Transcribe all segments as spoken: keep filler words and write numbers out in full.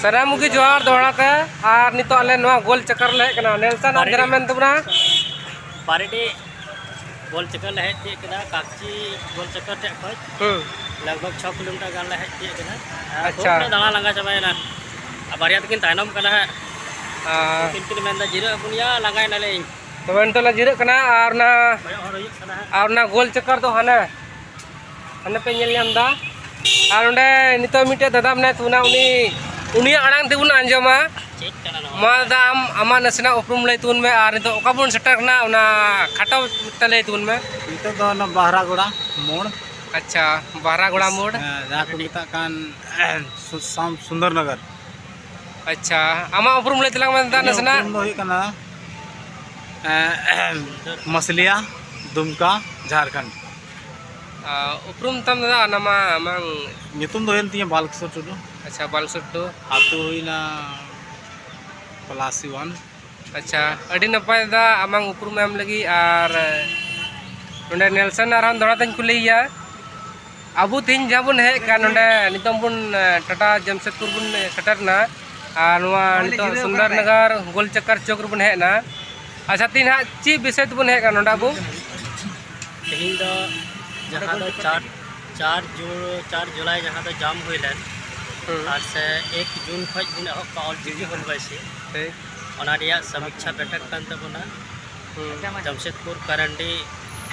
ᱥᱟᱱᱟᱢ ᱠᱚᱜᱮ ᱡᱚᱦᱟᱨ ᱫᱚᱦᱲᱟ ᱛᱮ᱾ ᱟᱨ ᱱᱤᱛᱚᱜ ᱟᱞᱮ ᱱᱚᱣᱟ ᱜᱳᱞ ᱪᱟᱠᱟᱨ ᱞᱮ ᱦᱮᱡ ᱠᱟᱱᱟ᱾ ᱱᱮᱞᱥᱚᱱ, ᱟᱢ ᱫᱷᱟᱨᱟ ᱢᱮᱱ ᱛᱟᱵᱚᱱᱟ᱾ ᱵᱟᱨᱮᱰᱤ ᱜᱳᱞ ᱪᱟᱠᱟᱨ ᱞᱮ ᱦᱮᱡ ᱛᱤᱭᱳᱜ ᱠᱮᱫᱟ, ᱠᱟᱠᱪᱤ ᱜᱳᱞ ᱪᱟᱠᱟᱨ ᱴᱷᱮᱡ ᱠᱷᱚᱡ᱾ ᱦᱩᱸ᱾ ᱞᱟᱜᱽ ᱵᱷᱟᱜᱽ ᱪᱷᱚ ᱠᱤᱞᱳᱢᱤᱴᱟᱨ ᱜᱟᱱ ᱞᱮ ᱦᱮᱡ ᱛᱤᱭᱳᱜ ᱠᱮᱫᱟ᱾ ᱟᱨ ᱟᱪᱪᱷᱟ᱾ ᱠᱷᱩᱵ ᱞᱮ ᱫᱟᱬᱟ ᱞᱟᱸᱜᱟ ᱪᱟᱵᱟᱭᱮᱱᱟ᱾ ᱟᱨ ᱵᱟᱨᱭᱟ ᱛᱟᱹᱠᱤᱱ ᱛᱟᱭᱱᱚᱢ ᱠᱟᱱᱟ ᱦᱟᱸᱜ᱾ ᱟᱨ ᱩᱱᱠᱤᱱ ᱠᱤᱱ ᱢᱮᱱᱫᱟ, "ᱡᱤᱨᱟᱹᱜ ᱟᱵᱚᱱ ᱭᱟ, ᱞᱟᱸᱜᱟᱭᱮᱱᱟᱞᱮ ᱤᱧ᱾" ᱛᱚᱵᱮ ᱱᱤᱛᱚᱜ ᱞᱮ ᱡᱤᱨᱟᱹᱜ ᱠᱟᱱᱟ᱾ ᱟᱨ ᱚᱱᱟ, ᱠᱚᱭᱚᱜ ᱦᱚᱨ ᱦᱩᱭᱩᱜ ᱠᱟᱱᱟ ᱦᱟᱸᱜ᱾ ᱟᱨ ᱚᱱᱟ ᱜᱳᱞ ᱪᱟᱠᱟᱨ ᱫᱚ ᱦᱟᱱᱮ ᱦᱟᱱᱮ ᱯᱮ ᱧᱮᱞ ᱧᱟᱢ ᱮᱫᱟ᱾ ᱟᱨ ᱚᱸᱰᱮ ᱱᱤᱛᱚᱜ ᱢᱤᱫᱴᱮᱡ ᱫᱟᱫᱟ ᱢᱮᱱᱟᱭ ᱛᱟᱵᱚᱱᱟ, ᱩᱱᱤ, ᱩᱱᱤᱭᱟᱜ ᱟᱲᱟᱝ ᱛᱮᱵᱚᱱ ᱟᱸᱡᱚᱢᱟ᱾ ᱪᱮᱫ ᱠᱟᱱᱟ ᱱᱚᱣᱟ? ᱢᱟ ᱫᱟᱫᱟ, ᱟᱢ ᱟᱢᱟᱜ ᱱᱟᱥᱮᱱᱟᱜ ᱩᱯᱨᱩᱢ ᱞᱟᱹᱭ ᱛᱟᱵᱚᱱ ᱢᱮ ᱟᱨ ᱱᱤᱛᱚᱜ ᱚᱠᱟ ᱵᱚᱱ ᱥᱮᱴᱮᱨ ᱠᱟᱱᱟ, ᱚᱱᱟ ᱠᱷᱟᱴᱚ ᱛᱮ ᱞᱟᱹᱭ ᱛᱟᱵᱚᱱ ᱢᱮ᱾ ᱱᱤᱛᱚᱜ ᱫᱚ ᱚᱱᱟ ᱵᱟᱦᱨᱟᱜᱚᱲᱟ ᱢᱳᱲ᱾ ᱟᱪᱪᱷᱟ, ᱵᱟᱦᱨᱟᱜᱚᱲᱟ ᱢᱳᱲ᱾ ᱦᱮᱸ, ᱡᱟᱦᱟᱸ ᱠᱚ ᱢᱮᱛᱟᱜ ᱠᱟᱱ ᱥᱩ-, ᱥᱟᱢ-, ᱥᱩᱱᱫᱚᱨᱱᱚᱜᱚᱨ᱾ ᱟᱪᱪᱷᱟ, ᱟᱢᱟᱜ ᱩᱯᱨᱩᱢ ᱞᱟᱹᱭ ᱛᱟᱞᱟᱝ ᱢᱮ ᱫᱟᱫᱟ ᱤᱧᱟᱹᱜ ᱱᱟᱥᱮᱱᱟᱜ᱾ ᱩᱯᱨᱩᱢ ᱫᱚ ᱦᱩᱭᱩᱜ ᱠᱟᱱᱟ, ᱮᱸ, ᱢᱟᱥᱞᱤᱭᱟ, ᱫᱩᱢᱠᱟ, ᱡᱷᱟᱲᱠᱷᱚᱸᱰ᱾ ᱟᱨ ᱩᱯᱨᱩᱢ ᱛᱟᱢ ᱫᱟᱫᱟ, ᱚᱱᱟ ᱢᱟ ᱟᱢᱟᱝ ᱧᱩᱛᱩᱢ ᱫᱚ ᱦᱩᱭᱮᱱ ᱛᱤᱧᱟᱹ ᱵᱟᱞᱠᱤᱥᱳᱨ ᱴᱩᱰᱩ᱾ ᱟᱪᱪᱷᱟ, ᱵᱟᱞᱠᱤᱥᱳᱨ ᱴᱩᱰᱩ᱾ ᱟᱹᱛᱩ ᱦᱩᱭᱱᱟ ᱯᱚᱞᱟᱥᱤᱣᱟᱱ᱾ ᱟᱪᱪᱷᱟ, ᱟᱹᱰᱤ ᱱᱟᱯᱟᱭ ᱫᱟᱫᱟ, ᱟᱢᱟᱝ ᱩᱯᱨᱩᱢ ᱮᱢ ᱞᱟᱹᱜᱤᱫ᱾ ᱟᱨ ᱱᱚᱰᱮ ᱱᱮᱞᱥᱚᱱ ᱟᱨᱦᱚᱸ ᱫᱚᱦᱲᱟ ᱛᱮᱧ ᱠᱩᱞᱤᱭᱮᱭᱟ᱾ ᱟᱵᱚ ᱛᱮᱦᱮᱧ ᱡᱟᱦᱟᱸ ᱵᱚᱱ ᱦᱮᱡ ᱟᱠᱟᱱ ᱱᱚᱰᱮ, ᱱᱤᱛᱚᱝ ᱵᱚᱱ, ᱮ, ᱴᱟᱴᱟ ᱡᱟᱢᱥᱮᱫᱽᱯᱩᱨ ᱵᱚᱱ, ᱮ, ᱥᱮᱴᱮᱨ ᱮᱱᱟ᱾ ᱟᱨ ᱱᱚᱣᱟ ᱱᱤᱛᱚᱜ ᱥᱩᱱᱫᱚᱨ ᱱᱚᱜᱚᱨ ᱜᱳᱞ ᱪᱟᱠᱟᱨ ᱪᱚᱠ ᱨᱮᱵᱚᱱ ᱦᱮᱡ ᱮᱱᱟ᱾ ᱟᱪᱪᱷᱟ, ᱛᱮᱦᱮᱧ ᱦᱟᱸᱜ ᱪᱮᱫ ᱵᱤᱥᱚᱭ ᱛᱮᱵᱚᱱ ᱦᱮᱡ ᱟᱠᱟᱱᱟ ᱱᱚᱰᱮ ᱟᱵᱚ? ᱛᱮᱦᱮᱧ ᱫᱚ ᱡᱟᱦᱟᱸ ᱫᱚ ᱪᱟᱨ, ᱪᱟᱨ ᱡᱩ-, ᱪᱟᱨ ᱡᱩᱞᱟᱭ ᱡᱟᱦᱟᱸ ᱫᱚ ᱡᱟᱢ ᱦᱩᱭ ᱞᱮᱱ, ᱦᱩᱸ᱾ ᱟᱨ ᱥᱮ ᱮᱠ ᱡᱩᱱ ᱠᱷᱚᱡ ᱵᱚᱱ ᱮᱦᱚᱵ ᱠᱟᱜᱼᱟ ᱚᱞ ᱪᱤᱠᱤ ᱦᱩᱞ ᱵᱟᱭᱥᱤ᱾ ᱴᱷᱤᱠ᱾ ᱚᱱᱟ ᱨᱮᱭᱟᱜ ᱥᱟᱢᱤᱠᱪᱷᱟ ᱵᱮᱴᱷᱚᱠ ᱠᱟᱱ ᱛᱟᱵᱚᱱᱟ᱾ ᱦᱩᱸ᱾ ᱡᱟᱢᱥᱮᱫᱽᱯᱩᱨ ᱠᱟᱨᱟᱱᱰᱤ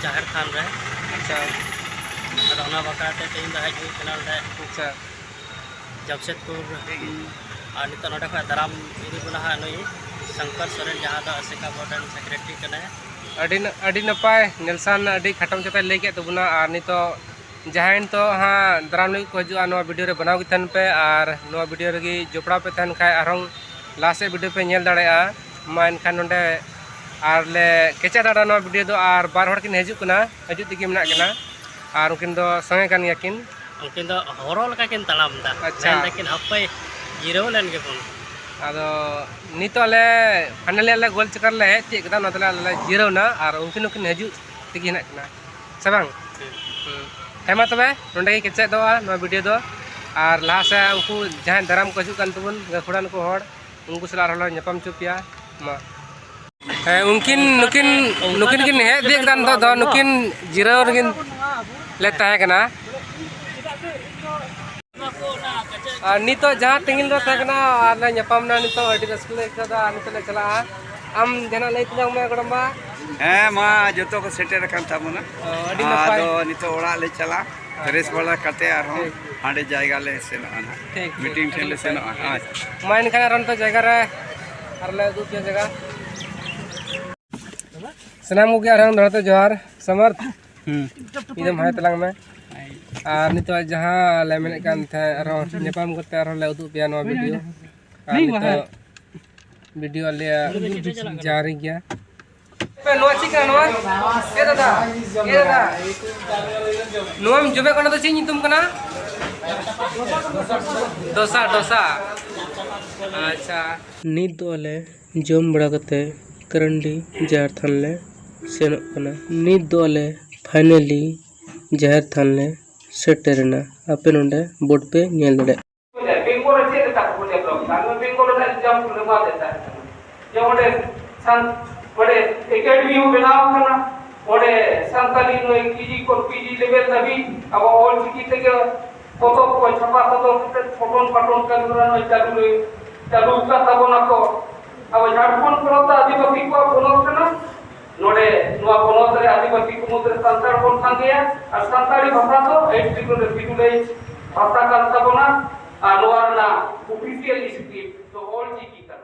ᱡᱟᱦᱮᱨ ᱛᱷᱟᱱ ᱨᱮ᱾ ᱟᱪᱪᱷᱟ᱾ ᱟᱫᱚ ᱚᱱᱟ ᱵᱟᱠᱷᱨᱟ ᱛᱮ ᱛᱮᱦᱮᱧ ᱫᱚ ᱦᱮᱡ ᱦᱩᱭ ᱠᱟᱱᱟ ᱱᱚᱰᱮ ᱟᱪᱪᱷᱟ᱾ ᱡᱟᱢᱥᱮᱫᱽᱯᱩᱨ᱾ ᱟᱨ ᱱᱤᱛᱚᱜ ᱱᱚᱰᱮ ᱠᱷᱚᱱ ᱫᱟᱨᱟᱢ ᱤᱫᱤ ᱵᱚᱱᱟ ᱦᱟᱸᱜ ᱱᱩᱭ ᱥᱚᱝᱠᱚᱨ ᱥᱚᱨᱮᱱ, ᱡᱟᱦᱟᱸ ᱫᱚ ᱟᱥᱮᱠᱟ ᱵᱳᱨᱰ ᱨᱮᱱ ᱥᱮᱠᱨᱮᱴᱟᱨᱤ ᱠᱟᱱᱟᱭ᱾ ᱟᱹᱰᱤ ᱱᱟ-, ᱟᱹᱰᱤ ᱱᱟᱯᱟᱭ ᱱᱮᱞᱥᱚᱱ, ᱟᱹᱰᱤ ᱠᱷᱟᱴᱚ ᱢᱟᱪᱷᱟᱛᱮ ᱞᱟᱹᱭ ᱠᱮᱫ ᱛᱟᱵᱚᱱᱟ᱾ ᱟᱨ ᱱᱤᱛᱚᱜ ᱡᱟᱦᱟᱸᱭ ᱱᱤᱛᱚᱜ ᱦᱟᱸᱜ ᱫᱟᱨᱟᱢ ᱞᱟᱹᱜᱤᱫ ᱠᱚ ᱦᱤᱡᱩᱜᱼᱟ, ᱱᱚᱣᱟ ᱵᱷᱤᱰᱤᱭᱳ ᱨᱮ ᱵᱮᱱᱟᱣ ᱜᱮ ᱛᱟᱦᱮᱱ ᱯᱮ ᱟᱨ ᱱᱚᱣᱟ ᱵᱷᱤᱰᱤᱭᱳ ᱨᱮᱜᱮ ᱡᱚᱯᱲᱟᱣ ᱯᱮ ᱛᱟᱦᱮᱱ ᱠᱷᱟᱡ ᱟᱨᱦᱚᱸ ᱞᱟᱦᱟ ᱥᱮᱫ ᱵᱷᱤᱰᱤᱭᱳ ᱯᱮ ᱧᱮᱞ ᱫᱟᱲᱮᱭᱟᱜᱼᱟ᱾ ᱢᱟ ᱮᱱᱠᱷᱟᱱ ᱱᱚᱰᱮ ᱟᱨ ᱞᱮ ᱠᱮᱪᱮᱫ ᱫᱟᱲᱮᱭᱟᱜᱼᱟ ᱱᱚᱣᱟ ᱵᱷᱤᱰᱤᱭᱳ ᱫᱚ᱾ ᱟᱨ ᱵᱟᱨ ᱦᱚᱲ ᱠᱤᱱ ᱦᱤᱡᱩᱜ ᱠᱟᱱᱟ, ᱦᱤᱡᱩᱜ ᱛᱮᱜᱮ ᱢᱮᱱᱟᱜ ᱠᱤᱱᱟ᱾ ᱟᱨ ᱩᱱᱠᱤᱱ ᱫᱚ ᱥᱚᱸᱜᱮ ᱠᱟᱱ ᱜᱮᱭᱟ ᱠᱤᱱ᱾ ᱩᱱᱠᱤᱱ ᱫᱚ ᱦᱚᱨᱚ ᱞᱮᱠᱟ ᱠᱤᱱ ᱛᱟᱲᱟᱢ ᱮᱫᱟ᱾ ᱟᱪᱪᱷᱟ᱾ ᱢᱮᱱ ᱫᱟᱠᱤᱱ, "ᱦᱟᱯᱮ, ᱡᱤᱨᱟᱹᱣ ᱞᱮᱱ ᱜᱮᱵᱚᱱ᱾" ᱟᱫᱚ ᱱᱤᱛᱚᱜ ᱟᱞᱮ finally ᱟᱞᱮ ᱜᱳᱞ ᱪᱟᱠᱟᱨ ᱞᱮ ᱦᱮᱡ ᱛᱤᱭᱳᱜ ᱠᱮᱫᱟ, ᱚᱱᱟ ᱛᱮᱞᱮ ᱟᱞᱮ ᱞᱮ ᱡᱤᱨᱟᱹᱣ ᱮᱱᱟ ᱟᱨ ᱩᱱᱠᱤᱱ ᱦᱚᱸᱠᱤᱱ ᱦᱤᱡᱩᱜ ᱛᱮᱜᱮ ᱦᱮᱱᱟᱜ ᱠᱤᱱᱟ, ᱥᱮ ᱵᱟᱝ? ᱦᱮᱸ᱾ ᱦᱮᱸ᱾ ᱦᱮᱸ, ᱢᱟ ᱛᱚᱵᱮ ᱱᱚᱸᱰᱮ ᱜᱮ ᱠᱮᱪᱮᱫᱚᱜᱼᱟ ᱱᱚᱣᱟ ᱵᱷᱤᱰᱤᱭᱳ ᱫᱚ᱾ ᱟᱨ ᱞᱟᱦᱟ ᱥᱮᱫ ᱩᱱᱠᱩ ᱡᱟᱦᱟᱸᱭ ᱫᱟᱨᱟᱢ ᱠᱚ ᱦᱤᱡᱩᱜ ᱠᱟᱱ ᱛᱟᱵᱚᱱ ᱜᱟᱹᱠᱷᱩᱲᱟᱱ ᱠᱚ ᱦᱚᱲ, ᱩᱱᱠᱩ ᱥᱟᱞᱟᱜ ᱟᱨᱦᱚᱸ ᱞᱮ ᱧᱟᱯᱟᱢ ᱦᱚᱪᱚ ᱯᱮᱭᱟ᱾ ᱢᱟ᱾ ᱦᱮᱸ, ᱩᱱᱠᱤᱱ, ᱱᱩᱠᱤᱱ, ᱱᱩᱠᱤᱱ ᱠᱤᱱ ᱦᱮᱡ ᱤᱫᱤᱭᱮᱫ ᱠᱟᱱ ᱫᱚ, ᱫᱚ ᱱᱩᱠᱤᱱ ᱡᱤᱨᱟᱹᱣ ᱨᱮᱠᱤᱱ ᱞᱮ ᱛᱟᱦᱮᱸ ᱠᱟᱱᱟ᱾ ᱟᱨ ᱱᱤᱛᱚᱜ ᱡᱟᱦᱟᱸ ᱛᱤᱸᱜᱤᱱ ᱨᱮ ᱛᱟᱦᱮᱸ ᱠᱟᱱᱟ, ᱟᱨ ᱞᱮ ᱧᱟᱯᱟᱢ ᱮᱱᱟ ᱱᱤᱛᱚᱜ, ᱟᱹᱰᱤ ᱨᱟᱹᱥᱠᱟᱹ ᱞᱮ ᱟᱹᱭᱠᱟᱹᱣ ᱮᱫᱟ᱾ ᱟᱨ ᱱᱤᱛᱚᱜ ᱞᱮ ᱪᱟᱞᱟᱜᱼᱟ᱾ ᱟᱢ ᱡᱟᱦᱟᱱᱟᱜ ᱞᱟᱹᱭ ᱛᱟᱞᱟᱝ ᱢᱮ, ᱜᱚᱲᱚᱢᱵᱟ᱾ ᱦᱮᱸ, ᱢᱟ, ᱡᱚᱛᱚ ᱠᱚ ᱥᱮᱴᱮᱨ ᱟᱠᱟᱱ ᱛᱟᱵᱚᱱᱟ᱾ ᱚ, ᱟᱹᱰᱤ ᱱᱟᱯᱟᱭ᱾ ᱟᱫᱚ ᱱᱤᱛᱚᱜ ᱚᱲᱟᱜ ᱞᱮ ᱪᱟᱞᱟᱜᱼᱟ, ᱯᱷᱨᱮᱥ ᱵᱟᱲᱟ ᱠᱟᱛᱮ ᱟᱨᱦᱚᱸ ᱴᱷᱤᱠ᱾ ᱦᱟᱸᱰᱮ ᱡᱟᱭᱜᱟ ᱞᱮ ᱥᱮᱱᱚᱜᱼᱟ ᱱᱟᱦᱟᱜ᱾ ᱴᱷᱤᱠ, ᱴᱷᱤᱠ, ᱢᱤᱴᱤᱝ ᱴᱷᱮᱱ ᱟᱹᱰᱤ ᱞᱮ ᱱᱟᱯᱟᱭ᱾ ᱥᱮᱱᱚᱜᱼᱟ᱾ ᱦᱳᱭ᱾ ᱢᱟ, ᱮᱱᱠᱷᱟᱱ ᱟᱨᱦᱚᱸ ᱱᱤᱛᱚᱜ ᱡᱟᱭᱜᱟ ᱨᱮ ᱟᱨ ᱞᱮ ᱩᱫᱩᱜ ᱯᱮᱭᱟ ᱡᱟᱭᱜᱟ᱾ ᱥᱟᱱᱟᱢ ᱠᱚᱜᱮ ᱟᱨᱦᱚᱸ ᱫᱚᱦᱲᱟ ᱛᱮ ᱡᱚᱦᱟᱨ᱾ ᱥᱟᱢᱟᱨᱛᱷ, ᱦᱩᱸ᱾ ᱤᱧ ᱫᱚ ᱵᱷᱟᱭ ᱛᱟᱞᱟᱝ ᱢᱮ᱾ ᱟᱨ ᱱᱤᱛᱚᱜ ᱡᱟᱦᱟᱸ ᱞᱮ ᱢᱮᱱᱮᱫ ᱠᱟᱱ ᱛᱟᱦᱮᱸᱫ, ᱟᱨᱦᱚᱸ ᱧᱟᱯᱟᱢ ᱠᱟᱛᱮ ᱟᱨᱦᱚᱸ ᱞᱮ ᱩᱫᱩᱜ ᱯᱮᱭᱟ ᱱᱚᱣᱟ ᱵᱷᱤᱰᱤᱭᱳ᱾ ᱟᱨ ᱱᱤᱛᱚᱜ ᱵᱷᱤᱰᱤᱭᱳ ᱟᱞᱮᱭᱟᱜ ᱡᱟᱹᱨᱤ ᱜᱮᱭᱟ᱾ ᱱᱚᱣᱟ ᱪᱮᱫ ᱠᱟᱱᱟ ᱱᱚᱣᱟ? ᱮ ᱫᱟᱫᱟ, ᱮ ᱫᱟᱫᱟ, ᱱᱚᱣᱟᱢ ᱡᱚᱢᱮᱫ ᱠᱟᱱᱟ ᱫᱚ ᱪᱮᱫ ᱧᱩᱛᱩᱢ ᱠᱟᱱᱟ? ᱰᱳᱥᱟ, ᱰᱳᱥᱟ᱾ ᱟᱪᱪᱷᱟ᱾ ᱱᱤᱛ ᱫᱚ ᱟᱞᱮ ᱡᱚᱢ ᱵᱟᱲᱟ ᱠᱟᱛᱮ ᱠᱟᱨᱟᱱᱰᱤ ᱡᱟᱦᱮᱨ ᱛᱷᱟᱱ ᱞᱮ ᱥᱮᱱᱚᱜ ᱠᱟᱱᱟ᱾ ᱱᱤᱛ ᱫᱚ ᱟᱞᱮ ᱯᱷᱟᱭᱱᱟᱞᱤ ᱡᱟᱦᱮᱨ ᱛᱷᱟᱱ ᱞᱮ ᱥᱮᱴᱮᱨᱮᱱᱟ᱾ ᱟᱯᱮ ᱱᱚᱰᱮ ᱵᱳᱨᱰ ᱯᱮ ᱧᱮᱞ ᱫᱟᱲᱮᱭᱟᱜᱼᱟ᱾ ᱵᱮᱝᱜᱚᱞ ᱨᱮ ᱪᱮᱫ ᱞᱮᱠᱟ ᱠᱚ develop ᱮᱫᱟ? ᱟᱞᱮ ᱵᱮᱝᱜᱚᱞ ᱨᱮᱱᱟᱜ example ᱞᱮ ᱮᱢᱟ ᱞᱮ ᱛᱟᱦᱮᱸ ᱠᱟᱱᱟ᱾ ᱡᱮ ᱚᱸᱰᱮ ᱥᱟᱱ-, ᱚᱸᱰᱮ academy ᱦᱚᱸ ᱵᱮᱱᱟᱣ ᱟᱠᱟᱱᱟ᱾ ᱚᱸᱰᱮ ᱥᱟᱱᱛᱟᱞᱤ ᱱᱩᱭ KG ᱠᱷᱚᱱ PG level ᱫᱷᱟᱹᱵᱤᱡ ᱟᱵᱚ ᱚᱞ ᱪᱤᱠᱤ ᱛᱮᱜᱮ ᱯᱚᱛᱚᱵ ᱠᱚ ᱪᱷᱟᱯᱟ ᱥᱚᱫᱚᱨ ᱠᱟᱛᱮ ᱯᱚᱴᱚᱱ ᱯᱟᱴᱚᱱ ᱠᱟᱹᱢᱤ ᱦᱚᱨᱟ ᱱᱚᱜᱼᱚᱭ ᱪᱟᱹᱞᱩ ᱨᱮ, ᱪᱟᱹᱞᱩ ᱟᱠᱟᱫ ᱛᱟᱵᱚᱱᱟ ᱠᱚ᱾ ᱟᱵᱚ ᱡᱷᱟᱲᱠᱷᱚᱸᱰ ᱯᱚᱱᱚᱛ ᱫᱚ ᱟᱹᱫᱤᱵᱟᱹᱥᱤ ᱠᱚᱣᱟᱜ ᱯᱚᱱᱚᱛ ᱠᱟᱱᱟ᱾ ᱱᱚᱰᱮ ᱱᱚᱣᱟ ᱯᱚᱱᱚᱛ ᱨᱮ ᱟᱹᱫᱤᱵᱟᱹᱥᱤ ᱠᱚ ᱢᱩᱫᱽᱨᱮ ᱥᱟᱱᱛᱟᱲ ᱵᱚᱱ ᱥᱟᱸᱜᱮᱭᱟ ᱟᱨ ᱥᱟᱱᱛᱟᱲᱤ ᱵᱷᱟᱥᱟ ᱫᱚ eighth schedule ᱨᱮ scheduled ᱵᱷᱟᱥᱟ ᱠᱟᱱ ᱛᱟᱵᱚᱱᱟ ᱟᱨ ᱱᱚᱣᱟ ᱨᱮᱱᱟᱜ official script ᱫᱚ ᱚᱞ ᱪᱤᱠᱤ ᱠᱟᱱᱟ᱾